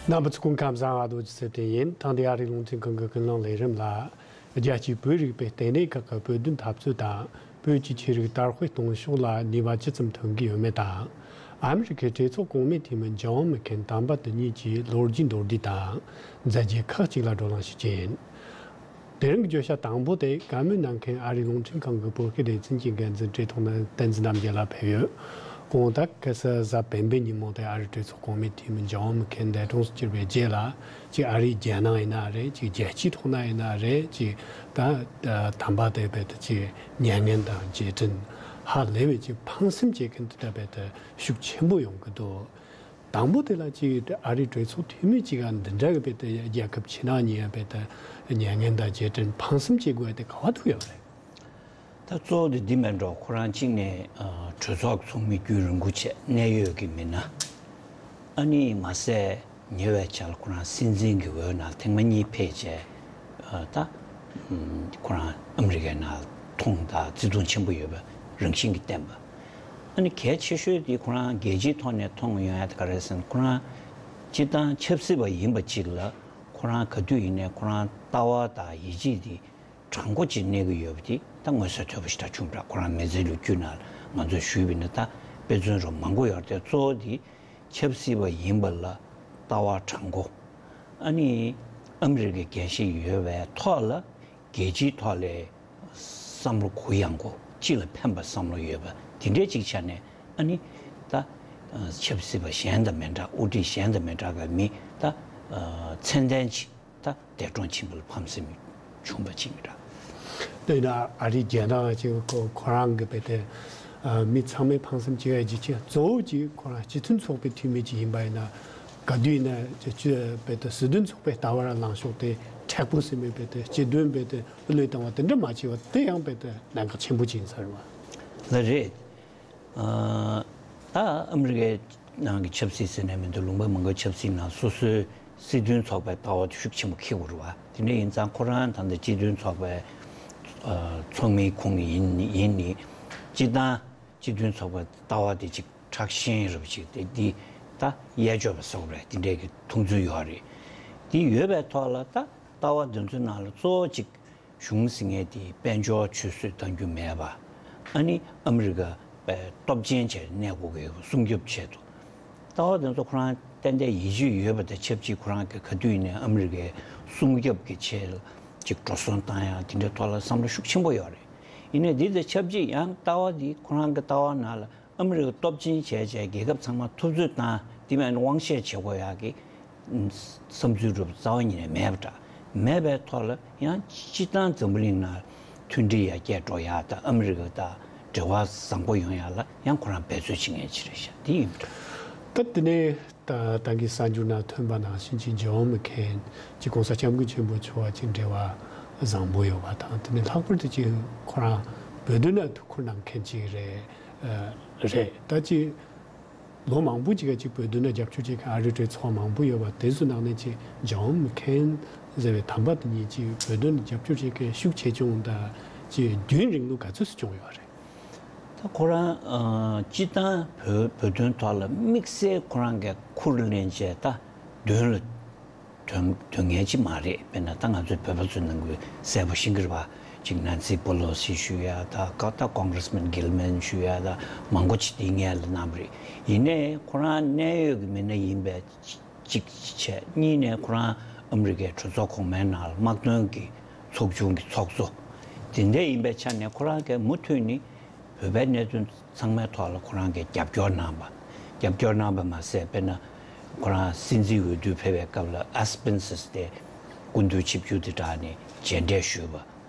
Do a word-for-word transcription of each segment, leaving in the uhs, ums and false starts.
རྣམ་པ་ཚོ་སྐུ་ཁམས་བཟང་། ཨ་རྡོ་རྗེ་ཚེ་བརྟན་ཡིན། ཐེངས་འདིའི་ཨ་རིའི་རླུང་འཕྲིན་ཁང་གི་ཀུན་གླེང་ལས་རིམ་ལ། རྒྱལ་སྤྱིའི་བོད་རིག་པའི་ལྟེ་གནས་ཁག་གི་བོད་དོན་འཐབ་རྩོད་དང་བོད་ཀྱི་ཆོས་རིག་དར་སྤེལ་གཏོང་ཕྱོགས་ལ་ནུས་པ་ཇི་ཙམ་ཐོན་གྱི་ཡོད་མེད་དང་། ཨ་མི་རི་ཁའི་གྲོས་ཚོགས་གོང་མའི་འཐུས་མི་ཇོན་མི་ཁེན་དམ་པ་དེ་ཉིད་ཀྱི་ལོ་རྒྱུས་མདོར་བསྡུས་དང་མཛད་རྗེས་ཁག་ཅིག་ལ་བགྲོ་གླེང་ཞུ་རྒྱུ་ཡིན། དེ་རིང་གི་བརྗོད་བྱ་དང་པོ་དེ་བཀའ་མོལ་གནང་མཁན་ཨ་རིའི་རླུང་འཕྲིན་ཁང་གི་བོད་སྐད་སྡེ་ཚན་གྱི་འགན་འཛིན་བཀྲས་མཐོང་བསྟན་འཛིན་རྣམ་རྒྱལ་ལགས་ཕེབས་ཡོད། ཁོང་ད་ག་ས་གཟའ་སྤེན་པའི་ཉིན་མོ་དེ་ཨ་རིའི་གྲོས་ཚོགས་གོང་མའི་འཐུས་མི་ཇོན་མི་ཁེན་འདས་གྲོངས་སུ་གྱུར་པའི་རྗེས་ལ། ཅིག་ཨ་རིའི་རྒྱལ་ནང་ཡིན་ན་རེད། ཅིག་རྒྱལ་སྤྱིའི་ཐོག་ན་ཡིན་ན་རེད། ཅིག་ད་དམ་པ་དེ་བས་ད་ཅིག་མྱ་ངན་དང་རྗེས་དྲན་ཧ་ལས་པའི་ཅིག་ཕངས་སེམས་བྱེད་མཁན་དེ་འདྲ་བས་ད་ཤུགས་ཆེན་པོ་ཡོང་གི་འདུག། དང་པོ་དེ་ལ་ཅིག་ཨ་རིའི་གྲོས་ཚོགས་འཐུས་མི་ཅིག་ག་འདི་འདྲ་གི་བས་ད་རྒྱལ་ཁབ་ཕྱི་ནང་གཉིས་ཀ་བས་ད་མྱ་ངན་དང་རྗེས་དྲན་ཕངས་སེམས་བྱེད་དགོས་དེ་ག་བ་ཐུག་ཡོད་རེད། ད་གཙོ་བོ་དེ་འདི་མེད་འགྲོ། ཁོ་རང་གཅིག་ནས་ཨ་གྲོས་ཚོགས་ཚོགས་མི་རྒྱུན་རིང་པོ་བྱས། གནད་ཡོད་ཀྱི་མི་སྣ། ཨ་ནི་མ་ཟད་ཉེ་བའི་ཆར་ཁོ་རང་སྲིད་འཛིན་གྱི་འོས་ནང་ཐེངས་མ་གཉིས་ཕེབས་བྱས། ཨ་ད་ཨམ་ཁོ་རང་ཨ་མི་རི་ཀའི་ནང་མཐོང་དང་བརྩི་མཐོང་ཆེན་པོ་ཡོད་པའི་རང་བཞིན་གྱིས་བསྟན་པ། ཨ་ནི་གལ་ཆེ་ཤོས་དེ་ཁོ་རང་རྒྱལ་སྤྱིའི་ཐོག་ནས་མཐོང་ཡོང་ཡ་དེ་ག་རེ་ཟེར་ན། ཁོ་རང་སྤྱིར་བཏང་ཆབ་སྲིད་པ་ཡིན་པ་གཅིག་ལ། ཁོ་རང་ག་དུས་ཡིན་ནའི་ཁོ་རང་ལྟ་བ་དང་ཡིད་ཆེས་དེ་དྲང་པོ་ཅིག་གནས་ཀྱི་ཡོད་པ་དེ་ད་མངོན་གསལ་དོད་པོ་ཞེ་དྲག་བྱུང་འདྲ། ཁོ་རང་མི་ཚེའི་ལོ་རྒྱུས་ནང་ང་ཚོས་ཞུས་པ་ཡིན་ན་ད་དཔེ་མཚོན་རུ་མང་པོ་ཡོད་རེད་དེ། གཙོ་བོ་དེ་ཆབ་སྲིད་པ་ཡིན་པ་ལ་ལྟ་བ་དྲང་པོ། ཨ་ནི་ཨ་མི་རི་ཀའི་འགན་བཞེས་ཡོད་པའི་ཐོག་ལ་རྒྱལ་སྤྱིའི་ཐོག་ལ་བསམ་བློ་གུ་ཡངས་པོ། སྤྱི་ལ་ཕན་པའི་བསམ་བློ་ཡོད་པ་དེ་འདྲའི་ཅིག་ཆ་ནས། ཨ་ནི་ད་ཆབ་སྲིད་པ་གཞན་དང་མི་འདྲ། དབུ་ཁྲིད་གཞན་དང་མི་འདྲ་བའི་མི་ད་མཚན་ལྡན་ཅིག་ད་འདས་གྲོངས་ཕྱིན་པ་ལ་ཕངས་སེམས་བྱུང་བ་ཅིག་མི་འདྲ། དེ་ཡིན་ན་ཨ་རིའི་རྒྱལ་ནང་ཅིག་ཁོ་ཁོ་རང་གི་བས་ཏེ་ཨ་མི་ཚང་མས་ཕངས་སེམས་བྱེད་ཡ་གཅིག་གཙོ་བོ་ཅིག་ཁོ་རང་སྤྱི་མཐུན་ཚོགས་པའི་འཐུས་མི་ཅིག་ཡིན་པ་ཡིན་ན། ག་དུས་ཡིན་ན་ཅིག་བས་ཏེ་སྲིད་དོན་ཚོགས་པའི་ལྟ་བ་རང་ལངས་ཕྱོགས་དེ་མཁྲེགས་པོ་ཟིན་པའི་བས་ཏེ་སྤྱི་དོན་བས་ཏེ་བློས་བཏང་བ་དེ་འདྲ་མ་བྱས་པ་དེ་ཡང་བས་ཏེ་གནད་འགག་ཆེན་པོ་ཅིག་ཡིན་ས་རེད་བ། ལ་རེད། ཨ་ད་ཨ་མི་རི་ཀའི་ནང་གི་ཆབ་སྲིད་ཟེར་ནས་མི་འདུག། ལུང་པ་མང་པོའི་ཆབ་སྲིད་ནང་སོ་སོའི་སྲིད་དོན་ཚོགས་པའི་ལྟ་བ་དེ་ཤུགས་ཆེན་པོ་འཁྱེར་དགོས་རེད་བ། དེ་འདྲ་ཡིན་ཙང་ཁོ་རང་ད་ལྟ་སྤྱི་མཐུན་ཚོགས་པའི་ཨ་ཚོགས་མིའི་ཁོངས་ཡིན་ཡིན་ནི། སྤྱིར་བཏང་སྤྱི་མཐུན་ཚོགས་པའི་ལྟ་བ་དེ་ཅིག་ཁྲག་ཤེད་རུ་ཅིག་དེ་འདི་ད་གཡས་འཇོག་པ་སོགས་རེད། དེ་འདྲའི་གི་མཐོང་ཚུལ་ཡོད་རེད། དེ་ཡོད་པའི་ཐོག་ལ་ད་ལྟ་བ་འདི་ཚོའི་ནང་ལ་གཙོ་བོ་ཅིག་གཞུང་ཟེར་མཁན་དེ་དཔལ་འབྱོར་ཆུད་ཟོས་གཏང་རྒྱུ་མེད་པ། ཨ་ནི་ཨ་མི་རི་ཀ་པའི་སྟོབས་ཆེན་བྱས་གནས་དགོས་ཀྱི་ཡོད་པ། སྲུང་སྐྱོབ་ཆེད་དུ། ལྟ་བ་དེ་ཚོ་ཁོ་རང་ཏན་ཏན་ཡིད་ཆེས་ཡོད་པ་དང་ཆབས་ཅིག་ཁོ་རང་གི་ག་དུས་ཡིན་ནའི་ཨ་མི་རི་ཀའི་སྲུང་སྐྱོབ་ཀྱི་ཆེད་ལ་ཅིག་འགྲོ་སོང་བཏང་ཡ་དེ་འདྲའི་ཐོག་ལ་བསམ་བློ་ཤུགས་ཆེན་པོ་ཡོད་རེད། ཡིན་ནའི་འདི་དང་ཆབས་ཅིག་ཡང་ལྟ་བ་འདི་ཁོ་རང་གི་ལྟ་བ་ནང་ལ་ཨ་མི་རི་ཀ་སྟོབས་ཆེན་བྱས་བྱས་རྒྱལ་ཁབ་ཚང་མ་འཐབ་རྩོད་བཏང་། དེ་མིན་དབང་ཤེད་བྱེད་དགོས་ཡག་གི་བསམ་ཚུལ་འདྲ་པོ་རྩ་བ་ཉིད་ནས་མེད་པ་འདྲ། མེད་པའི་ཐོག་ལ་ཡང་སྤྱིར་བཏང་འཛམ་བུ་གླིང་ནང་མཐུན་སྒྲིལ་ཡར་རྒྱས་འགྲོ་ཡག་དང་ཨ་མི་རི་ཀ་དང་འབྲེལ་བ་བཟང་པོ་ཡོང་ཡག་ལ་ཡང་ཁོ་རང་འབད་རྩོལ་བྱེད་མཁན་ཅིག་རེད་ཤག། དེ་ཡིན་པ་འདྲ། ད་དེ་ནས་ད་ད་གིན་གསར་འགྱུར་ནང་ཐོན་པ་ནང་བཞིན་གྱི་ཇོན་མི་ཁེན་གྱི་༸གོང་ས་༸སྐྱབས་མགོན་ཆེན་པོ་མཆོག་གཅིག་འབྲེལ་བ་བཟང་པོ་ཡོད་པ་དང་། དེ་ནས་ལྷག་པར་དུ་གཅིག་ཁོ་རང་བོད་དོན་ལ་ཐུགས་ཁུར་གནང་མཁན་གཅིག་རེད། རེད། ད་གཅིག་ལོ་མང་པོ་ཅིག་ག་ཅིག་བོད་དོན་ལ་རྒྱབ་སྐྱོར་བྱེད་མཁན་ཨ་རིའི་གྲོས་ཚོགས་མང་པོ་ཡོད་པ་དེ་ཚོའི་ནང་ནས་ཅིག་ཇོན་མི་ཁེན་ཟེར་བའི་དམ་པ་དེ་ཉིད་ཅིག་བོད་དོན་ལ་རྒྱབ་སྐྱོར་བྱེད་མཁན་ཤུགས་ཆེ་ཆུང་དང་ཅིག་རྒྱུན་རིང་ལུགས་ག་ཚོད་ཅིག་བྱུང་ཡོད་རེད། ད་ཁོ་རང་ཨ་སྤྱིར་བཏང་བོད་བོད་དོན་ཐོག་ལ་དམིགས་བསལ་ཁོ་རང་གིས་ཁུར་ལེན་བྱས་ད་དོན་ལ་དོན་དོན་ངན་ཅིག་མ་རེད། དཔེར་ན་ད་ང་ཚོའི་བོད་པ་ཚོའི་ནང་གི་གསལ་པོ་ཤེས་ཀྱི་རེད་པ། ཅིག་ནན་སི་པོ་ལོ་སི་ཞུ་ཡ་ད་ཀ་ད་ཀོང་གྷི་རེ་སི་མན་གྷིལ་མན་ཞུ་ཡ་ད་མང་པོ་ཅིག་དེའི་སྔོན་ལ་གནང་བ་རེད། ཡིན་ནའི་ཁོ་རང་གནད་ཡོད་ཀྱི་མི་སྣ་ཡིན་པའི་གཅིག་བྱས། གཉིས་ནས་ཁོ་རང་ཨ་མི་རི་ཀའི་གྲོས་ཚོགས་གོང་མའི་ནང་ལ་དམག་དོན་གྱི་ཚོགས་ཆུང་གི་ཚོགས་གཙོ་དེ་འདྲ་ཡིན་པའི་ཆ་ནས་ཁོ་རང་གིས་མུ་མཐུད་ནས་བོད་པའི་གནད་དོན་ཚང་མའི་ཐོག་ལ་ཁོ་རང་གིས་རྒྱབ་སྐྱོར་གནང་བ། རྒྱབ་སྐྱོར་གནང་བ་མ་ཟད་དཔེར་ན་ཁོ་རང་སྲིད་འཛིན་འོས་བསྡུ་ཕེབས་པའི་སྐབས་ལ་ཨེ་སི་པེན་ཟེར་ཏེ་སྐུ་མདུན་ཆིབས་བསྒྱུར་དེ་དྲངས་ནས་མཇལ་འཕྲད་ཞུས་པ།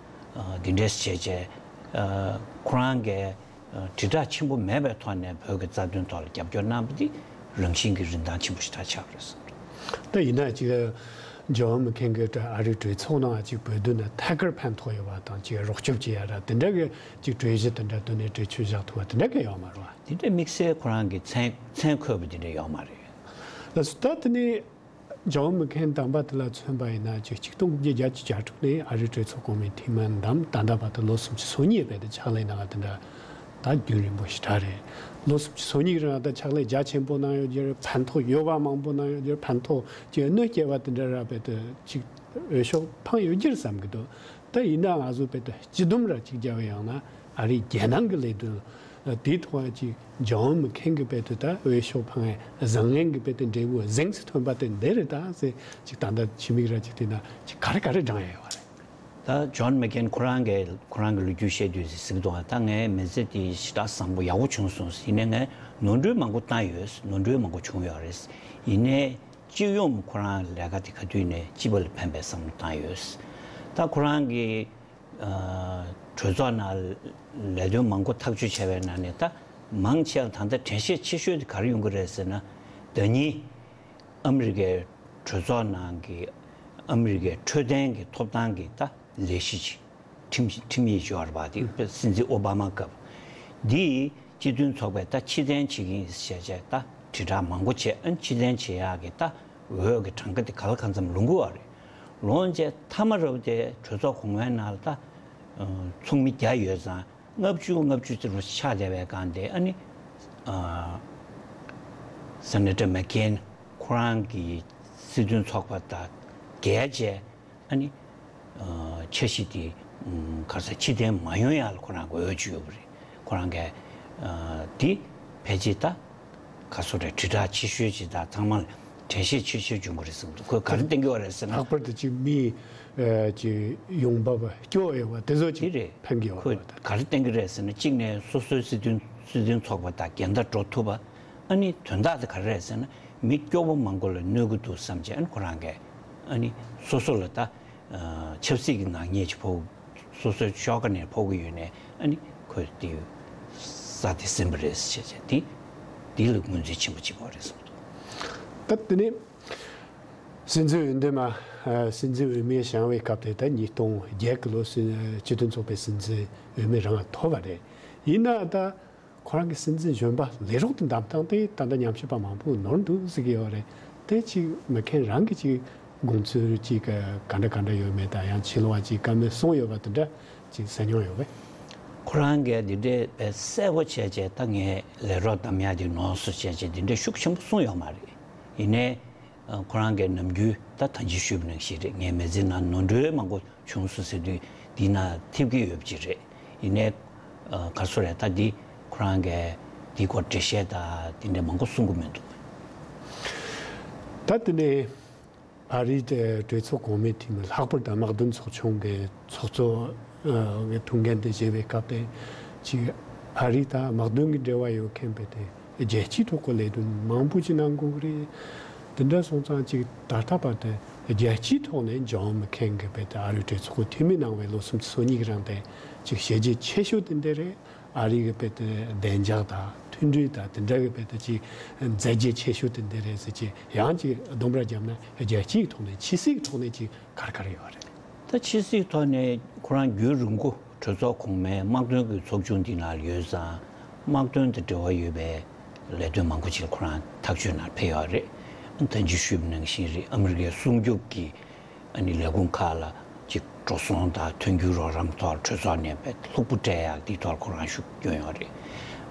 ཨ་འདི་འདྲས་བྱས་བྱས་ཨ་ཁོ་རང་གིས་ཨ་དྲིལ་བསྒྲགས་ཆེན་པོ་མེད་པའི་ཐོག་ནས་བོད་ཀྱི་རྩ་དོན་ཐོག་ལ་རྒྱབ་སྐྱོར་གནང་བ་འདི་རང་བཞིན་གྱི་རིན་ཐང་ཆེན་པོ་ཞིག་ད་ཆགས་པ་རེད་བསམ་འདུག། ད་ཡིན་ན་ཅིག་ཇོན་མི་ཁེན་གྱིས་ཨ་རིའི་གྲོས་ཚོགས་ནང་ཅིག་བོད་དོན་ལ་ཐད་ཀར་ཕན་ཐོགས་ཡོད་པ་དང་ཅིག་རོགས་སྐྱོབ་བྱེད་ཡ་ར་དེ་འདྲ་གི་ཅིག་གྲོས་གཞི་དེ་འདྲ་བཏོན་ནས་གྲོས་ཆོད་བཞག་ཐུབ་པ་དེ་འདྲ་གི་ཡོད་མ་རེད་བ། དེ་འདྲ་དམིགས་བསལ་ཁོ་རང་གི་མཚན་མཚན་འཁོད་པ་དེ་འདྲ་ཡོད་མ་རེད། ལགས་སོ། ད་དེ་ནས་ཇོན་མི་ཁེན་དམ་པ་དེ་ལ་མཚོན་པ་ཡིན་ན་ཅིག་ཆིག་སྟོང་དགུ་བརྒྱ་བརྒྱད་ཅུ་གྱ་དྲུག་ནས་ཨ་རིའི་གྲོས་ཚོགས་གོང་མའི་འཐུས་མི་བདམས། ད་ལྟ་བར་དུ་ལོ་སུམ་ཅུ་སོ་གཉིས་རྦད་དེ་ཕྱག་ལས་གནང་བ་དེ་འདྲ་ ད་རྒྱུན་རིང་པོ་ཞེ་དྲག་རེད། ལོ་སུམ་ཅུ་སོ་གཉིས་རིང་ད་ཕྱག་ལས་རྒྱ་ཆེན་པོ་གནང་ཡོད་རྒྱུ་རེད། ཕན་ཐོགས་ཡོད་པ་མང་པོ་གནང་ཡོད་རྒྱུ་རེད། ཕན་ཐོགས་ཀྱི་གནོད་སྐྱེལ་བ་དེ་འདྲ་ར་བས་དུ་ཅིག་འོས་ཤོག་འཕངས་ཡོད་རྒྱུ་རེད་བསམ་གི་འདུག་ད་ཡིན་ན་ང་ཚོ་བས་དུ་སྤྱི་བསྡོམས་ར་ཅིག་རྒྱབ་ཡང་ན་ཨ་རིའི་རྒྱལ་ནང་གི་ལས་དོན་དེའི་ཐོག་ཅིག་འཇོན་མི་མཁན་གི་བས་དུ་ད་འོས་ཤོག་འཕངས་བཟང་ངན་གི་བས་དུ་འབྲས་བུ་གཟེངས་སུ་ཐོན་པ་དེ་འདི་རེད་ད་ཟེར་ཅིག་ད་ལྟ་ཕྱི་མིག་ར་ཅིག་བལྟས་ན་ཅིག་ག་རེ་ག་རེ་བགྲང་ཡ་ཡོད་རེད། ད་ཇོན་མེག་ཀེན་ཁོ་རང་གིས་ཁོ་རང་གི་ལོ་རྒྱུས་བཤད་དུས་ཟེར་གི་འདུག་ད་ངའི་མི་ཚེ་དེ་ཞེ་དྲག་བཟང་པོ་ཡག་པོ་བྱུང་སོང་། ཡིན་ནའི་ངས་ནོར་འཁྲུལ་མང་པོ་བཏང་ཡོད། ནོར་འཁྲུལ་མང་པོ་བྱུང་ཡོད་རེད། ཡིན་ནའི་སྤྱི་ཡོངས་ཁོ་རང་ལས་ཀ་དེ་ག་དུས་ནས་སྤྱི་པ་ལ་ཕན་པའི་བསམ་བློ་བཏང་ཡོད། ད་ཁོ་རང་གིས་ཨ་གྲོས་ཚོགས་ནང་ལས་དོན་མང་པོ་ཐག་གཅོད་བྱས་པའི་ནང་ནས་ད་མང་ཆེ་བ་ད་ལྟ་དྲན་ཤེས་ཆེ་ཤོས་དེ་ག་རེ་ཡོང་གི་རེད་ཟེར་ན། ཟླ་ཉིན་ཨ་མི་རི་ཀའི་གྲོས་ཚོགས་ནང་གི་ཨ་མི་རི་ཀའི་འཕྲོད་བསྟེན་གྱི་ཐོབ་ཐང་གི་ད་ལས་གཞི་ཅིག་ཁྲིམས་ཁྲིམས་ཡིག་ཅིག་ཡོད་རེད་པ། དེ་སྲིད་འཛིན་ཨོ་བྷ་མ་སྐབས་འདིས་སྤྱི་མཐུན་ཚོགས་པས་ད་ཕྱིར་འཐེན་བྱེད་ཀྱི་ཡིན་ཟེར་བྱས་ད་དྲིལ་བསྒྲགས་མང་པོ་བྱས། ཨ་ནི་ཕྱིར་འཐེན་བྱེད་ཡག་གི་ད་འོས་ཀྱི་གྲངས་ཀ་དེ་ག་ལ་གང་འཚམ་ལོངས་ཀྱི་ཡོད་རེད། ལོངས་བྱས་མཐའ་མ་རབ་དེ་གྲོས་ཚོགས་གོང་མའི་ནང་ལ་ད་ཚོགས་མི་བརྒྱ་ཡོད་ཙང་། ལྔ་བཅུ་ལྔ་བཅུ་ཙམ་ཆགས་བསྡད་པའི་སྒང་དེ་ཨ་ནི་ཨ་སེ་ནེ་ཊར་མེག་ཀེན་ཁོ་རང་གི་སྲིད་དོན་ཚོགས་པ་དང་འགལ་བྱས་ཨ་ནི་ཨ་འཆར་གཞི་དེ་ཨམ་ག་རེ་ཟེར་ཕྱིར་འཐེན་མ་ཡོང་ཡག་ལ་ཁོ་རང་གི་འོས་བཅུག་ཡོད་པ་རེད། ཁོ་རང་གིས་ཨ་དེ་ཕལ་ཆེར་ད་ག་སོ་རེད། དྲིལ་བསྒྲགས་ཆེ་ཤོས་ཅིག་དང་ཚང་མ་ལ་དྲན་ཤེས་ཆེ་ཤོས་བྱུང་གི་རེད་གསུངས་འདུག་ཁོས་ག་རེ་བསྟན་གྱི་ཡོད་རེད་ཟེར་ན། ལྷག་པར་དུ་ཅིག་མི་ཨ་ཅིག་ཡོང་འབབ་སྐྱོ་བ་ཡོད་པ་དེ་ཚོ་དེ་ཅིག་རེད། ཕན་གྱི་ཡོད་ཁོས་རེད་པ། ག་རེ་བསྟན་གྱི་རེད་ཟེར་ན། གཅིག་ནས་སོ་སོའི་སྲིད་དོན་སྲིད་དོན་ཚོགས་པ་དང་འགལ་ཟླ་འགྲོ་ཐུབ་པ། ཨ་ནི་དོན་དག་དེ་ག་རེ་རེད་ཟེར་ན། མི་སྐྱོ་པོ་མང་པོ་ལ་གནོད་ཀྱི་འདུག་བསམ་བྱས། ཨ་ནི་ཁོ་རང་གིས་ཨ་ནི་སོ་སོ་ལ་ད་ཨ་ཆབ་སྲིད་ཀྱི་ནག་ཉེས་ཅིག་ཕོག་སོ་སོའི་ཤོག་ཁ་ནས་ཕོག་གི་ཡོད་ནའི་ཨ་ནི་ཁོས་དེ་ས་དེ་ཟིན་པ་རེད་ཟེར་བྱས་བྱས། དེ་དེ་ལ་ངོས་འཛིན་ཆེན་པོ་བྱེད་དགོས་རེད་གསུངས་འདུག་ད་དེ་ནས་སྲིད་འཛིན་འོས་འདེམས་མ་ཨ་སྲིད་འཛིན་འོས་མིར་བཞེངས་པའི་སྐབས་དེ་ད་ཉིས་སྟོང་བརྒྱད་ཀྱི་ལོ་སྲིད་སྤྱི་མཐུན་ཚོགས་པའི་སྲིད་འཛིན་འོས་མི་རང་ཐོབ་པ་རེད། ཡིན་ན་ད་ཁོ་རང་གི་སྲིད་འཛིན་གཞོན་པ་ལས་རོགས་དེ་འདེམས་སྟངས་དེ་ད་ལྟ་ཉམས་ཞིབ་པ་མང་པོས་ནོར་འདུག་ཟེར་གྱི་ཡོད་རེད། དེ་ཅིག་མེག་ཀེན་རང་གི་ཅིག་དགོངས་ཚུལ་ཅིག་ག་འདྲ་ག་འདྲ་ཡོད་མེད་དང་། ཡང་ཕྱི་ལོགས་ཅིག་བཀའ་མོལ་གསུངས་ཡོད་པ་དེ་འདྲ་ཅིག་གསན་མྱོང་ཡོད་པས། ཁོ་རང་གིས་འདི་འདྲའི་དཔེ་གསལ་པོ་བྱས་བྱས། ད་ངས་ལས་རོགས་འདེམས་ཡག་དེ་ནོར་སོང་བྱས་བྱས་འདི་འདྲའི་ཤུགས་ཆེན་པོ་གསུངས་ཡོད་མ་རེད། ཡིན་ནའི་ཁོ་རང་གིས་ནམ་རྒྱུན་ད་ད་ཅི་ཞུས་པ་ནང་བཞིན་རེད། ངའི་མི་ཚེ་ནང་ནོར་འཁྲུལ་མང་པོ་བྱུང་སོང་ཟེར་དུས་འདི་ན་ཐེབས་ཀྱི་ཡོད་པ་ཅིག་རེད། ཡིན་ནའི་ཨ་ག་རེ་ཟེར་རེད། ད་འདི་ཁོ་རང་གིས་འདི་སྐོར་འགྲེལ་བཤད་ད་འདི་འདྲ་མང་པོ་གསུང་གི་མི་འདུག་ད་དེ་ནས་ཨ་རིའི་གྲོས་ཚོགས་གོང་མའི་འཐུས་མི། ལྷག་པར་དུ་དམག་དོན་ཚོགས་ཆུང་གི་ཚོགས་གཙོ་ཨ་གི་ཐུགས་འགན་དེ་བཞེས་པའི་སྐབས་དེ་ཅིག་ཨ་རི་དང་དམག་དོན་གྱི་འབྲེལ་བ་ཡོད་མཁན་བས་དེ་རྒྱལ་སྤྱིའི་ཐོག་གི་ལས་དོན་མང་པོ་ཅིག་གནང་དགོས་ཀྱི་རེད། དེ་འདྲ་སོང་ཙང་ཅིག་ད་ལྟ་བར་དུ་རྒྱལ་སྤྱིའི་ཐོག་ནས་འཇོན་མི་མཁན་གྱི་བས་དེ་ཨ་རིའི་གྲོས་ཚོགས་ཀྱི་འཐུས་མི་གནང་བའི་ལོ་སུམ་ཅུ་སོ་གཉིས་ཀྱི་རིང་དེ་ཅིག་བྱས་རྗེས་ཆེ་ཤོས་དེ་འདི་རེད། ཨ་རི་གི་བས་དེ་བདེ་འཇགས་དང་མཐུན་སྒྲིལ་དང་དེ་འདྲ་གི་བས་དེ་ཅིག་མཛད་རྗེས་ཆེ་ཤོས་དེ་འདི་རེད་ཟེར། ཅིག་ཡང་ཅིག་སྡོམ་པ་ར་བརྒྱབ་ན་རྒྱལ་སྤྱིའི་ཐོག་ནས་ཆབ་སྲིད་ཀྱི་ཐོག་ནས་ཅིག་ག་རེ་ག་རེ་ཡོད་རེད། ད་ཕྱི་སྲིད་ཐོག་ནས་ཁོ་རང་རྒྱུན་རིང་པོ་གྲོས་ཚོགས་གོང་མའི་དམག་དོན་གྱི་ཚོགས་ཆུང་འདི་ནང་ཡོད་ཙང་། དམག་དོན་དང་འབྲེལ་བ་ཡོད་པའི་ལས་དོན་མང་པོ་ཅིག་ལ་ཁོ་རང་ཐག་གཅོད་ནང་ཕེབས་ཡོད་རེད། ད་ཅི་ཞུས་པ་ནང་བཞིན་རེད། ཨ་མི་རི་ཀའི་སྲུང་སྐྱོབ་ཀྱི་ཨ་ནི་ལས་ཁུངས་ཁག་ལ་ཅིག་འགྲོ་སོང་དང་མཐུན་འགྱུར་རོགས་རམ་ཐོག་གྲོས་ཚོགས་ནས་དཔེ་ལྷུག་པོ་སྤྲད་ཡག་འདིའི་ཐོག་ལ་ཁོ་རང་ཤུགས་བསྐྱོན་ཡོད་རེད།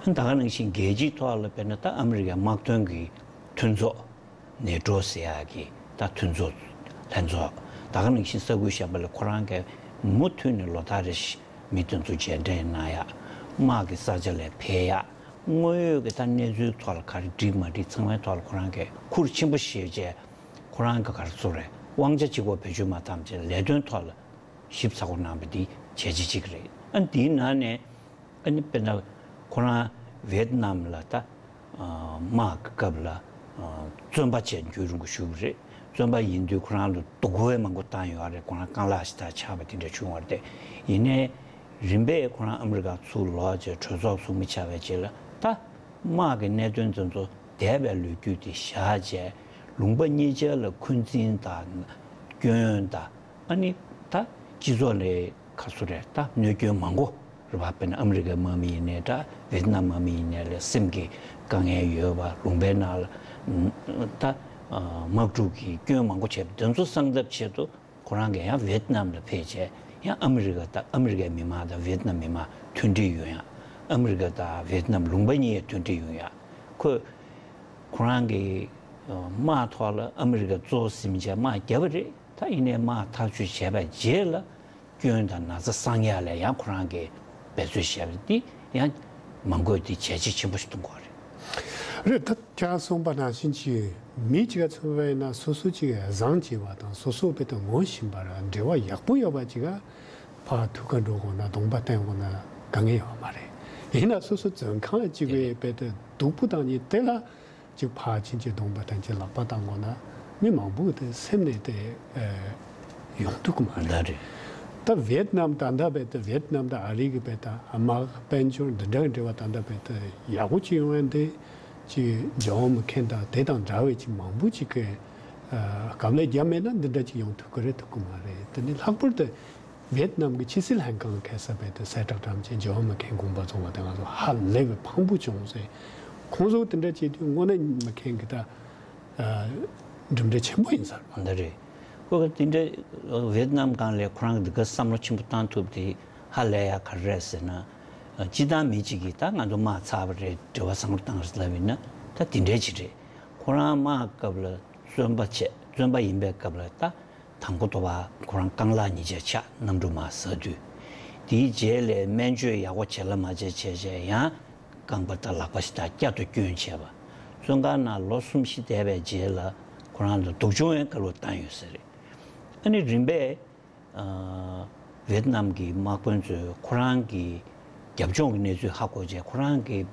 ད་ག་ནང་བཞིན་རྒྱལ་སྤྱིའི་ཐོག་ལ་དཔེར་ན་ད་ཨ་མི་རི་ཀའི་དམག་དོན་གྱི་མཐུན་ཚོགས། ནེ་ཊོ་ཟེར་ཡག་གི་ད་མཐུན་ཚོགས་ལྷན་ཚོགས། ད་ག་ནང་བཞིན་ས་ཁུལ་གཞན་པ་ལ་ཁོ་རང་གིས་མུ་མཐུད་ནས་ལོ་ལྟར་རེ་བཞིན་མི་དེ་ཚོ་མཇལ་འཕྲད་གནང་ཡག་དམག་གི་ས་ཆ་ལ་ཕེབས་ཡག་དངོས་ཡོད་ཀྱི་ད་གནས་ཚུལ་ཐོག་ལ་ག་རེ་འགྲིག་མ་འགྲིག་ཚང་མའི་ཐོག་ལ་ཁོ་རང་གིས་ཁུར་ཆེན་པོ་བཞེས་བྱས། ཁོ་རང་གི་ག་རེ་ཟེར་རེད། དབང་ཆ་གཅིག་པོ་བེད་སྤྱོད་མ་བཏང་བྱས་ལས་དོན་ཐོག་ལ་ཞིབ་ཚགས་པོ་གནང་བ་འདི་བྱས་རྗེས་གཅིག་རེད། ཨ་འདིའི་ནང་ནས་ཨ་ནི་དཔེར་ན་ཁོ་རང་ཝེ་ཏི་ནམ་ལ་ད་ཨ་དམག་གི་སྐབས་ལ་ཨ་བཙོན་པ་བྱས་རྒྱུན་རིང་པོ་བཞུགས་པ་རེད། བཙོན་པ་ཡིན་དུས་ཁོ་རང་ལ་སྡུག་པོ་མང་པོ་བཏང་ཡོད་རེད། ཁོ་རང་རྐང་ལག་ཞིག་ད་ཆག་པ་དེ་འདྲ་བྱུང་བ་རེད། ཡིན་ནའི་རིམ་པས་ཁོ་རང་ཨ་མི་རི་ཀ་ཚུར་ལོག་བྱས་གྲོས་ཚོགས་ཚོགས་མི་ཆགས་པའི་རྗེས་ལ་ད་དམག་གི་གནད་དོན་དེ་ཚོ་འདས་པའི་ལོ་རྒྱུས་དེ་བཞག་བྱས་ལུང་པ་གཉིས་ཆར་ལ་འཁོན་འཛིན་དང་སྐྱོན་དང་། ཨ་ནི་ད་སྤྱི་ཚོགས་ལ་ག་ཚོད་རེད། ད་གནོད་སྐྱོན་མང་པོ་རེད་པ། དཔེར་ན་ཨ་མི་རི་ཀའི་དམག་མི་ཡིན་ནའི་འདྲ། ཝེ་ཏི་ནམ་དམག་མི་ཡིན་ནའི་ལ་སེམས་ཀྱི་དཀའ་ངལ་ཡོད་པ། ལུང་པའི་ནང་ལ་ད་དམག་འཁྲུག་གི་སྐྱོན་མང་པོ་བྱས་པ་དེ་ཚོ་སངས་ཐབས་ཆེད་དུ་ཁོ་རང་གིས་ཡང་ཝེ་ཏི་ནམ་ལ་ཕེབས་བྱས་ཡང་ཨ་མི་རི་ཀ་དང་ཨ་མི་རི་ཀའི་མི་མང་དང་ཝེ་ཏི་ནམ་མི་མང་མཐུན་སྒྲིལ་ཡོང་ཡག་ཨ་མི་རི་ཀ་དང་ཝེ་ཏི་ནམ་ལུང་པ་གཉིས་མཐུན་སྒྲིལ་ཡོང་ཡ། ཁོས་ཁོ་རང་གི་དམག་ཐོག་ལ་ཨ་མི་རི་ཀ་གཙོ་བོ་ཟིན་བྱས་དམག་བརྒྱབ་པ་རེད། ད་ཡིན་ནའི་དམག་ཐག་གཅོད་བྱས་པའི་རྗེས་ལ། སྐྱོན་དང་ན་ཚ་སངས་ཡག་ལ་ཡང་ཁོ་རང་གིས་འབད་རྩོལ་བྱས་པ་འདི་ཡང་མང་པོས་འདི་བྱས་རྗེས་ཆེན་པོ་ཞིག་མཐོང་གི་ཡོད་རེད། རེད། ད་ཁྱེད་རང་གསུངས་པ་ནང་བཞིན་གྱི་མི་གཅིག་ག་མཚོན་པ་ཡིན་ན་སོ་སོ་གཅིག་ག་བཟང་བྱས་པ་དང་སོ་སོ་དཔེ་དེ་ངོ་ཤེས་པ་ར་འབྲེལ་བ་ཡག་པོ་ཡོད་པ་གཅིག་ག་ཕར་ཐུག་ག་འགྲོ་དགོས་ན་གདོང་པ་བསྟན་དགོས་ན་དཀའ་ངལ་ཡོད་མ་རེད། ཡིན་ན་སོ་སོ་བཙོན་ཁང་ལ་གཅིག་པའི་དཔེ་དེ་སྡུག་པོ་བཏང་ཉིན་དེ་ལ། གཅིག་ཕར་ཕྱིན་གཅིག་གདོང་པ་བསྟན་གཅིག་ལག་པ་བཏང་དགོས་ན་མི་མང་པོ་དེ་སེམས་ནས་དེ་ཨེ་ཡོང་ཐུབ་ཀྱི་མ་རེད། ད་རེད། ད་ཝེ་ཏི་ནམ་ད་ལྟ་བས་ད་ཝེ་ཏི་ནམ་དང་ཨ་རི་གི་བས་ད་དམག་དཔལ་འབྱོར་འདི་འདྲ་གི་འབྲེལ་བ་ད་ལྟ་བས་ད་ཡག་པོ་ཅིག་ཡོང་ཡ་འདི་ཅིག་ཇོན་མེག་ཁེན་དང་དེ་དང་འདྲ་བའི་ཅིག་མང་པོ་ཅིག་གི་ཨ་དཀའ་ལས་བརྒྱབ་མེད་ན་འདི་འདྲ་ཅིག་ཡོང་ཐུབ་ཀྱི་རེད་ཐུབ་ཀྱི་མ་རེད། དེ་ནི་ལྷག་པར་དུ། ཝེ་ཏི་ནམ་གྱི་ཕྱི་སྲིད་ལྷན་ཁང་ཁ་གསལ་བས་དེ་གསལ་བསྒྲགས་བཀྲམ་ཆེན་ཇོན་མེག་ཁེན་དགོངས་པ་རྫོགས་པ་དེ་ང་ཚོ་ཧ་ལས་པའི་ཕངས་པོ་བྱུང་ཟེར། ཁོང་ཚོ་དེ་འདྲ་བྱེད་དུས་དངོས་གནས་མེག་ཁེན་གྱི་ད་གྲུབ་འབྲས་ཆེན་པོ་ཡིན་ས་རེད་པ། འདི་རེད། ཁོ་ག་དེ་འདྲ་ཝེ་ཏི་ནམ་སྒང་ལ་ཁོ་རང་གི་འདི་ག་བསམ་བློ་ཆེན་པོ་བཏང་ཐུབ་དེ་ཧ་ལས་ཡ་ག་རེ་རེད་ཟེར་ན། སྤྱི་བཏང་མི་གཅིག་གིས་ད་ང་ཚོ་དམག་ཚར་བ་རེད་འབྲེལ་བ་བཟང་པོ་བཏང་རེད་ལབ་ཡིན་ན་ད་དེ་འདྲའི་ཅིག་རེད། ཁོ་རང་དམག་སྐབས་ལ་བཙོན་པ་བྱས་བཙོན་པ་ཡིན་པའི་སྐབས་ལ་ད། དང་པོ་ཐོབ་པ་ཁོ་རང་རྐང་ལག་གཉིས་ཆ་ཆག་གནམ་གྲུ་མར་ཟག་དུས། དེའི་རྗེས་ལ་སྨན་བཅོས་ཡག་པོ་བྱེད་ལ་མ་བྱེད་བྱས་བྱས་ཡང་རྐང་པ་དང་ལག་པ་ཞིག་དང་བསྐྱར་དུ་བསྐྱོན་བྱས་པ། བཙོན་ཁང་ནང་ལོ་གསུམ་བཞི་བསྡད་པའི་རྗེས་ལ་ཁོ་རང་ལ་སྡུག་སྦྱོང་ཡང་དཀའ་ལས་བཏང་ཡོད་ས་རེད། ཨ་ནི་རིམ་པས་ཝེ་ཏི་ནམ་གྱི་དམག་དཔོན་ཚོས་ཁོ་རང་གི་རྒྱབ་ལྗོངས་ཀྱི་གནས་ཚུལ་ཧ་གོ་རྗེས་ཁོ་རང་གི་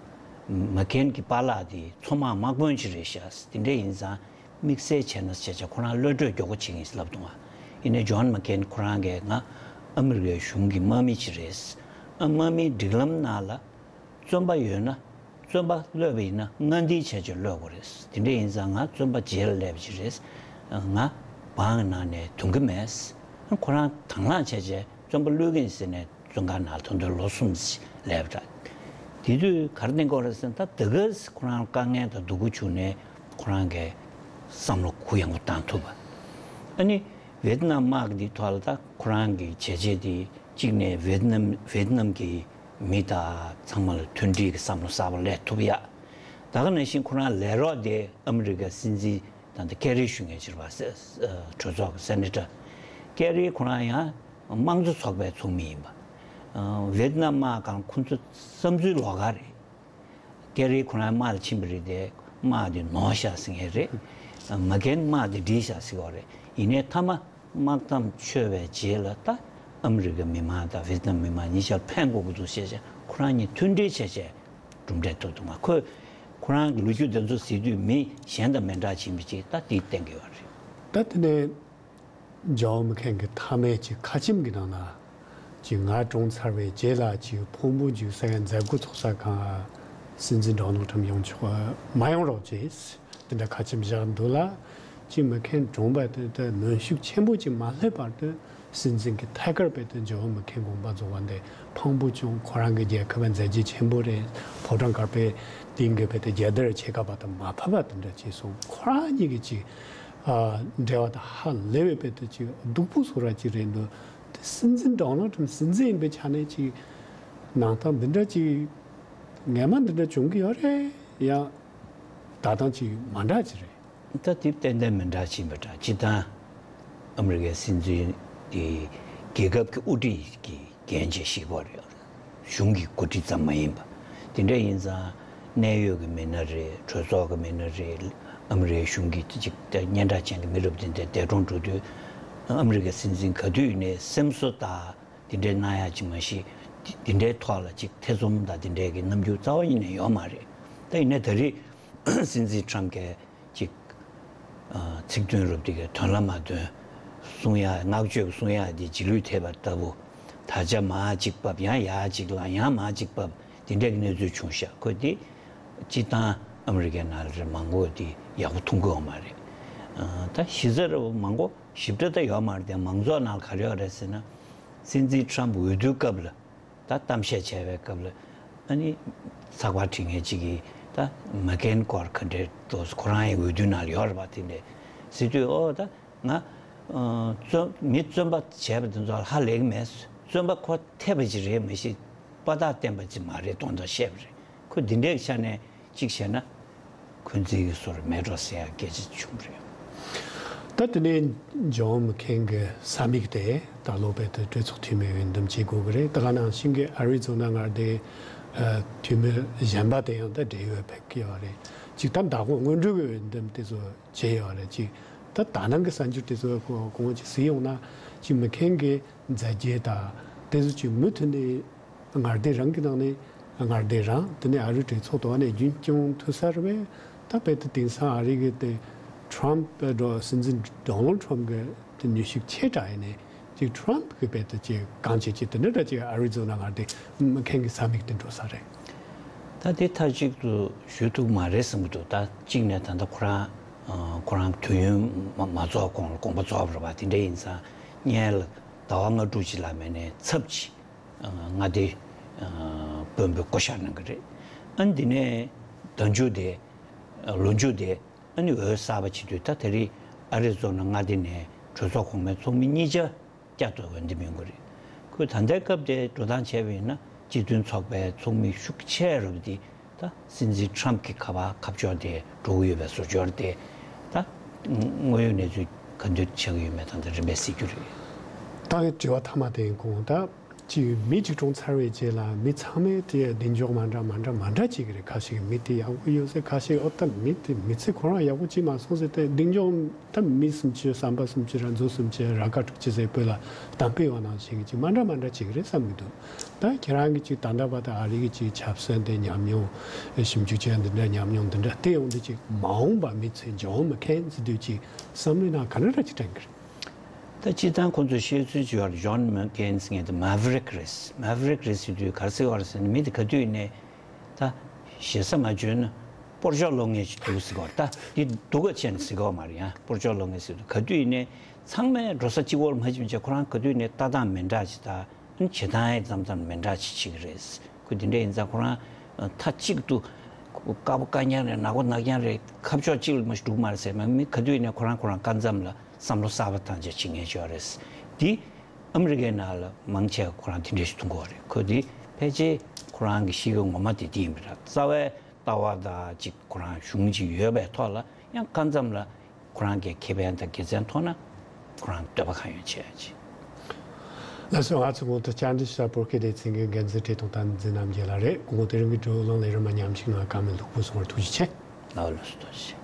མེག་ཁེན་གྱི་པཱ་ལགས་དེ་མཚོ་དམག་དམག་དཔོན་ཅིག་རེད་ཤག་དེ་འདྲ་ཡིན་ཙང་། དམིགས་བསལ་བྱས་ན་བྱས་བྱས་ཁོ་རང་གློད་གྲོལ་མགྱོགས་པོ་བྱེད་ཀྱི་ཡིན་ལབ་འདུག་ཨ། ཡིན་ནའི་ཇོན་མེག་ཁེན་ཁོ་རང་གིས་ང་ཨ་མི་རི་ཀའི་གཞུང་གི་དམག་མི་ཅིག་རེད། ཨ་དམག་མིའི་སྒྲིག་ལམ་ནང་ལ་བཙོན་པ་ཡོད་ན་བཙོན་པ་གློད་པ་ཡིན་ན་སྔ་འདིའི་བྱས་བྱས་གློད་དགོས་རེད། དེ་འདྲ་ཡིན་ཙང་ང་བཙོན་པ་རྗེས་ལ་སླེབས་ཀྱི་རེད། ང་བང་གི་ནང་ནས་འདུག་གི་མེད། ཁོ་རང་དང་བླངས་བྱས་བྱས་བཙོན་པ་གློད་ཀྱི་ཡིན་ཟེར་ནས། བཙོན་ཁང་ནང་ད་དུང་ལོ་གསུམ་སླེབས་འདྲ། དེ་དུས་ག་རེ་གནང་གི་ཡོད་རེད་ཟེར་ན་ད་དེ་ག་ཁོ་རང་དཀའ་ངལ་དང་སྡུག་པོ་བྱུང་ནས་ཁོ་རང་གིས་བསམ་བློ་གུ་ཡངས་པོ་བཏང་ཐུབ་པ། ཨ་ནི་ཝེ་ཏི་ནམ་དམག་འདིའི་ཐོག་ལ་ད་ཁོ་རང་གི་བྱས་རྗེས་དེ་གཅིག་ནས་ཝེ་ཏི་ནམ་ཝེ་ཏི་ནམ་གྱི་མི་དང་ཚང་མ་ལ་མཐུན་སྒྲིལ་གྱི་བསམ་བློ་གསར་པ་སླེབས་ཐུབ་ཡ། ད་ག་ནང་བཞིན་ཁོ་རང་ལས་རོགས་དེ་ཨ་མི་རི་ཀའི་སྲིད་འཛིན་ད་ལྟ་ཀེ་རི་ཞུ་མཁན་ཅིག་རེད་པ། སེ་གྲོས་ཚོགས་ཀྱི་སེ་ནེ་ཊར་ཀེ་རི་ཁོ་རང་ཡང་། དམངས་གཙོ་ཚོགས་པའི་ཚོགས་མི་ཡིན་པ། ཝེ་ཏི་ནམ་དམག་སྒང་ཁོང་ཚོ་བསམ་ཚུལ་ལོགས་ཀ་རེད། ཀེ་རི་ཁོ་རང་དམག་ལ་ཕྱིན་པ་རེད་དེ་དམག་དེ་ནོར་ཤག་ཟེར་མཁན་རེད། མེག་ཁེན་དམག་དེ་སྒྲིལ་ཤག་ཟེར་བ་རེད། ཡིན་ནའི་མཐའ་མ་དམག་མཚམས་ཆོད་པའི་རྗེས་ལ་ད་ཨ་མི་རི་ཀའི་མི་མང་དང་ཝེ་ཏི་ནམ་མི་མང་གཉིས་ཆར་ཕན་དགོས་ཀྱི་འདུག་ཞེས་བྱས་ཁོ་རང་གཉིས་མཐུན་སྒྲིལ་བྱས་བྱས་གྲུབ་འབྲས་ཐོབ་འདུག་མ་ཁོས་ཁོ་རང་གི་ལོ་རྒྱུས་དེ་ཚོ་ཟེར་དུས་མི་གཞན་དང་མི་འདྲ་བ་ཕྱིན་པ་ཅིག་ད་དེ་བསྟན་གྱི་ཡོད་རེད། ད་དེ་ནས། ཇོན་མེག་ཁེན་གྱི་མཐའ་མའི་ཅིག་ཁ་ཆེམས་ཀྱི་ནང་ན་ཅིག་ང་གྲོངས་ཚར་བའི་རྗེས་ལ་ཅིག་ཕུང་པོ་འཇུག་ས་ཡ་མཛད་སྒོ་ཚོགས་ས་གང་སྲིད་འཛིན་ཌོ་ནལ་ཊམ་ཡོང་ཆོག་མ་ཡོང་རོགས་བྱེད། དེ་འདྲ་ཁ་ཆེམས་བཞག་འདུག་ལ། ཅིག་མེག་ཁེན་གྲོངས་པ་དེ་ལྟར་གནོན་ཤུགས་ཆེན་པོ་ཅིག་མ་སླེབས་བར་དུ་སྲིད་འཛིན་གྱི་ཐད་ཀར་བས་དེ་ཇོན་མེག་ཁེན་དགོངས་པ་རྫོགས་པ་འདི་ཕངས་པོ་བྱུང་། ཁོ་རང་གི་རྒྱལ་ཁབ་ལ་མཛད་རྗེས་ཆེན་པོ་རེད། ཕོ་བྲང་དཀར་པོའི་སྟེང་གི་བས་དེ་རྒྱལ་དར་ཕྱེད་ཀ་བར་དུ་མ་ཕབ་པ་དེ་འདྲ་བྱས་སོང་། ཁོ་རང་གཉིས་ཀྱི་ཅིག་འབྲེལ་བ་དང་ཧ་ལས་པའི་དཔེ་དེ་ཅིག་སྡུག་པོ་བཟོ་ར་ཅིག་རེད་འདུག་དེ་སྲིད་འཛིན་ཌོ་ནལ་ཊམ་སྲིད་འཛིན་ཡིན་པའི་ཆ་ནས་ཅིག་ནང་ཐང་འདི་འདྲ་ཅིག་ངན་པ་འདི་འདྲ་བྱུང་གི་ཡོད་རེད། ཡང་ད་ཐང་ཅིག་མ་འདྲ་ཅིག་རེད། ད་དེ་ཏན་ཏན་མི་འདྲ་ཅིག་ཡིན་པ་འདྲ་ཅིག་དང་། ཨ་མི་རི་ཀའི་སྲིད་འཛིན་དེ་རྒྱལ་ཁབ་ཀྱི་དབུ་ཁྲིད་ཀྱི་འགན་ཅིག་བཞེས་པ་རེད། གཞུང་གི་འགོ་ཁྲིད་ཙམ་མ་ཡིན་པ། དེ་འདྲ་ཡིན་ཙང་གནད་ཡོད་ཀྱི་མི་སྣ་རེད། གྲོས་ཚོགས་ཀྱི་མི་སྣ་རེད། ཨ་མི་རི་ཀའི་གཞུང་གི་ཅིག་སྙན་གྲགས་ཅན་གྱི་མི་རབས་དེ་འདྲ་འདས་གྲོངས་འགྲོ་དུས་ཨ་མི་རི་ཀའི་སྲིད་འཛིན་ག་དུས་ཡིན་ནའི་སེམས་གསོ་དང་དེ་འདྲའི་གནང་ཡག་ཅིག་མ་གཞི་དེ་འདྲའི་ཐོག་ལ་ཅིག་ཐེ་ཚོམ་དང་དེ་འདྲའི་གི་རྣམ་འགྱུར་རྩ་བ་ཉིད་ནས་ཡོད་མ་རེད། ད་ཡིན་ནའི་ད་རེས་སྲིད་འཛིན་ཊམ་གྱིས་ཅིག་ཚིག་དོན་རུབ་དེ་གའི་དོན་ལ་མ་དོན། གསུང་ཡ་བསྔགས་བརྗོད་གསུང་ཡ་དེ་རྗེས་ལུས་ཐེབས་པ་ལྟ་བུ། ད་ཆ་མར་ཅིག་བབས་ཡང་ཡར་ཅིག་ལངས་ཡང་མར་ཅིག་བབས་དེ་འདྲའི་གནས་ཚུལ་བྱུང་ཤག་ཁོས་དེ་སྤྱིར་བཏང་ཨ་མི་རི་ཀའི་ནང་ལ་རེད་མང་པོ་དེ་ཡག་པོ་མཐོང་གི་ཡོད་མ་རེད། ད་གཞི་རྩ་རུ་མང་པོ་ཞིབ་ཕྲ་ད་ཡོད་མ་རེད་དེ་མང་ཚོགས་ནང་ལ་ག་རེ་ཡོད་རེད་ཟེར་ན། སྲིད་འཛིན་ཊམ་འོས་བསྡུའི་སྐབས་ལ། ད་གཏམ་བཤད་བྱས་པའི་སྐབས་ལ་ཨ་ནི་ཚགས་པར་བྲིས་མཁན་གཅིག་གིས་ད་མེག་ཁེན་སྐོར་ག་འདྲའི་འདུག་ཁོ་རང་ཡང་འོས་བསྡུ་ནང་ལ་ཡོད་རེད་པ། དེ་འདྲས་ཟེར་དུས་ཨོ་ད་ང་བཙོན་མི་བཙོན་པ་བྱས་པ་དེ་ཚོ་ལ་ཧ་ལས་ཀྱི་མེད། བཙོན་པ་ཁོ་ཐེབས་པ་ཅིག་རེད་མ་གཞི་པ་ དཔའ་རྟགས་བསྟན་པ་ཅིག་མ་རེད་དོན་དག་བཤད་པ་རེད། ཁོ་འདི་འདྲའི་ཆ་ནས་གཅིག་བྱས་ན། འཁོན་འཛིན་གྱི་སོར་མེད་འགྲོ་ཟེར་ཡ་སྐད་ཆ་བྱུང་རེད། ད་དེ་ནས་ཇོན་མི་ཁེན་གྱི་ས་མིག་དེ་ད་ལོ་བེད་དུ་གྲོས་ཚོགས་འཐུས་མི་འོས་འདེམས་བྱེད་དགོས་ཀྱི་རེད། ད་ག་ནང་བཞིན་གྱི་ཨ་རི་ཛོ་ན་མངའ་སྡེའི་འཐུས་མི་གཞན་པ་དེ་ཡང་ད་བགྲེས་ཡོལ་ཕེབས་ཀྱི་ཡོད་རེད། ཅིག་ད་མདང་དགོང་སྔོན་འགྲོའི་འོས་འདེམས་དེ་ཚོ་བྱས་ཡོད་རེད། ཅིག་ད་ད་ནང་གི་གསར་འགྱུར་དེ་ཚོ་གོང་གོང་ཅིག་གཟིགས་ཡོང་ན་ཅིག་མི་ཁེན་གྱི་མཛད་རྗེས་དང་དེ་ཚོ་ཅིག་མུ་མཐུད་ནས། མངའ་སྡེ་རང་གི་ནང་ནས་མངའ་སྡེ་རང་དེ་ནས་ཨ་རི་གྲོས་ཚོགས་ཐོག་ནས་རྒྱུན་སྐྱོང་ཐུབ་ས་རེད་པས། ད་དཔེ་དེ་དེང་སང་ཨ་རི་གི་དེ་ཁྲམ་པ་འགྲོ་སྲིད་འཛིན་ཌོ་ནལ་ཁྲམ་གི་དེ་ནུས་ཤུགས་ཆེ་དྲགས་ཡིན་ནས་ཅིག་ཁྲམ་གི་དཔེ་དེ་ཅིག་གང་བྱེད་ཅིག་དེ་འདྲ་འདྲ་ཅིག་ཨ་རི་ཛོ་ན་མངའ་སྡེ་མཁན་གི་ས་མིག་དེ་འགྲོ་ས་རེད། ད་དེ་མཐའ་གཅིག་ཏུ་ཞུ་ཐུབ་མ་རེད་བསམ་གི་འདུག་ད་གཅིག་ནས་ད་ལྟ་ཁོ་རང་ཁོ་རང་དུས་ཡུན་མ་མ་རྫོགས་གོང་ལ་དགོངས་པ་རྫོགས་པ་རེད་པ། དེ་འདྲ་ཡིན་ཙང་སྔོན་ལ་ཟླ་བ་ལྔ་དྲུག་ཅིག་ལ་མེད་ནས་ཚབ་ཅིག་མངའ་སྡེ་དཔོན་པོས་བསྐོ་བཞག་གནང་གི་རེད། ཨ་ནི་འདི་ནས་ཟླ་མཇུག་དེ་ལོ་མཇུག་དེ་ཨ་ནི་འོས་གསར་པ་བྱེད་དུས་ད་དེ་རིང་ཨ་རི་ཛོ་ན་མངའ་སྡེ་ནས་གྲོས་ཚོགས་གོང་མའི་ཚོགས་མི་གཉིས་ཆ་བསྐྱར་དུ་འོས་འདེམས་ཡོང་གི་རེད། ཁོས་ད་ལྟའི་སྐབས་དེ་འགྲོ་སྟངས་བྱས་པ་ཡིན་ན་སྤྱི་མཐུན་ཚོགས་པའི་ཚོགས་མི་ཤུགས་ཆེ་རུ་དེ། ད་སྲིད་འཛིན་ཁྲམ་གྱི་ཁ་པར་ཁ་ཕྱོགས་དེ་འགྲོ་གི་ཡོད་པའི་ཟུར་སྦྱོར་དེ་ད་དངོས་ཡོད་གནས་ཚུལ་ག་འདྲ་ཆགས་ཀྱི་ཡོད་མེད་དང་དེ་རིམ་པས་གཟིགས་རྒྱུ་རེད། ད་གི་དྲི་བ་མཐའ་མ་དེ་ཡིན་གོང་ད་ཅིག་མི་གཅིག་གྲོངས་ཚར་བའི་རྗེས་ལ་མི་ཚང་མས་དེ་གདེང་འཇོག་མ་འདྲ་མ་འདྲ་མ་འདྲ་བྱེད་ཀྱི་རེད། ཁ་ཤས་ཀྱིས་མི་དེ་ཡག་པོ་ཡོད་ཟེར། ཁ་ཤས་ཨོ་ད་མི་དེ་མི་ཚེ་ཁོ་རང་ཡག་པོ་བྱེད་མ་སོང་ཟེར། དེ་གདེང་འཇོག་ད་མི་སུམ་ཅུ་བསམ་པ་སུམ་ཅུ་ར་མཛོ་སུམ་ཅུ་ར་ཁ་དྲུག་ཅུ་ཟེར་བོད་ལ་གཏམ་དཔེ་བ་ནང་བཞིན་གྱི་ཅིག་མ་འདྲ་མ་འདྲ་བྱེད་ཀྱི་རེད་བསམ་གྱི་འདུག་ད་ཁྱེད་རང་གིས་ཅིག་ད་ལྟ་བར་དུ་ཨ་རི་གི་ཅིག་ཆབ་སྲིད་འདི་ཉམས་མྱོང་ཞིབ་འཇུག་བྱས་འདི་འདྲ་ཉམས་མྱོང་འདི་འདྲ་བལྟས་ཡོང་དུས་ཅིག་མ་འོངས་པ་མི་ཚོས་ཇོན་མི་ཁེན་ཟེར་དུས་ཅིག་བསམ་བློའི་ནང་ག་འདྲ་འདྲ་ཅིག་དྲན་གྱི་རེད། ད་སྤྱིར་བཏང་ཁོང་ཚོས་བཤད་ཚུལ་ཅིག་ཡོད་རེད། ཇོན་མི་ཁེན་ཟེར་མཁན་དེ་མ་ཝི་རིག་རེད། མ་ཝི་རིག་རེད་ཟེར་དུས་ག་རེ་ཟེར་བ་རེད་ཟེར་ན་མི་དེ་ག་དུས་ནས་ད་ཞེ་ས་མ་བརྗོད་ན་སྤོར་ཆོག་ལོ་ངེས་ཅིག་འདུག་ཟེར་གྱི་ཡོད་རེད། ད་འདི་སྡུག་ག་བྱས་ནས་ཟེར་གྱི་ཡོད་མ་རེད། ཡང་སྤོར་ཆོག་ལོ་ངེས་ཟེར་དུས་ག་དུས་ནས་ཚང་མས་འགྲོ་ས་གཅིག་པོར་མ་ཕྱིན་བྱས་ཁོ་རང་ག་དུས་ནས་ལྟ་སྟངས་མི་འདྲ་ཅིག་དང་བྱེད་སྟངས་ཡང་མཚམས་མཚམས་མི་འདྲ་ཅིག་བྱེད་ཀྱི་རེད། ཁོ་འདི་འདྲ་ཡིན་ཙང་ཁོ་རང་མཐའ་གཅིག་ཏུ་དཀར་པོ་དཀར་རྐྱང་རེད། ནག་པོ་ནག་རྐྱང་རེད། ཁ་ཕྱོགས་གཅིག་ལ་མ་ཞིག་འགྲོ་གི་མ་རེད་ཟེར་མ། མི་ག་དུས་ནས་ཁོ་རང་ཁོ་རང་སྐབས་མཚམས་ལ་བསམ་བློ་གསར་པ་བཏང་བྱས་བྱེད་མཁན་ཅིག་ཡོད་རེད། འདི་ཨ་མི་རི་ཀའི་ནང་ལ་མང་ཆེ་བ་ཁོ་རང་དེ་འདྲ་ཞིག་མཐོང་གི་ཡོད་རེད། ཁོ་འདི་ཕལ་ཆེར་ཁོ་རང་གི་གཤིས་ཀ་ངོ་མ་དེ་དེ་ཡིན་པ་རེད། རྩ་བའི་ལྟ་བ་དང་ཅིག་ཁོ་རང་གཞུང་ཅིག་ཡོད་པའི་ཐོག་ལ་ཡང་སྐབས་མཚམས་ལ་ཁོ་རང་གི་ཁེ་ཕན་དང་དགེ་མཚན་མཐོང་ན་ཁོ་རང་འདོད་པ་གང་ཡོད་བྱེད་ཡ་ཅིག་ལགས་སོ། ང་ཚོ་གོང་དུ་བཅར་འདྲི་ཞུ་བ་སྤོར་ཁེ་སྡེ་ཚན་གྱི་འགན་འཛིན་བཀྲས་མཐོང་བསྟན་འཛིན་རྣམ་རྒྱལ་ལགས་རེད། གོང་དེ་རིང་གི་བགྲོ་གླེང་ལས་རིམ་མཉམ་ཞུགས་གནང་བར་བཀའ་མོལ་ལྷུག་པོ་གསུངས་པར་ཐུགས་རྗེ་ཆེ། ལགས་ལགས་སོ། ཐུགས་རྗེ་ཆེ།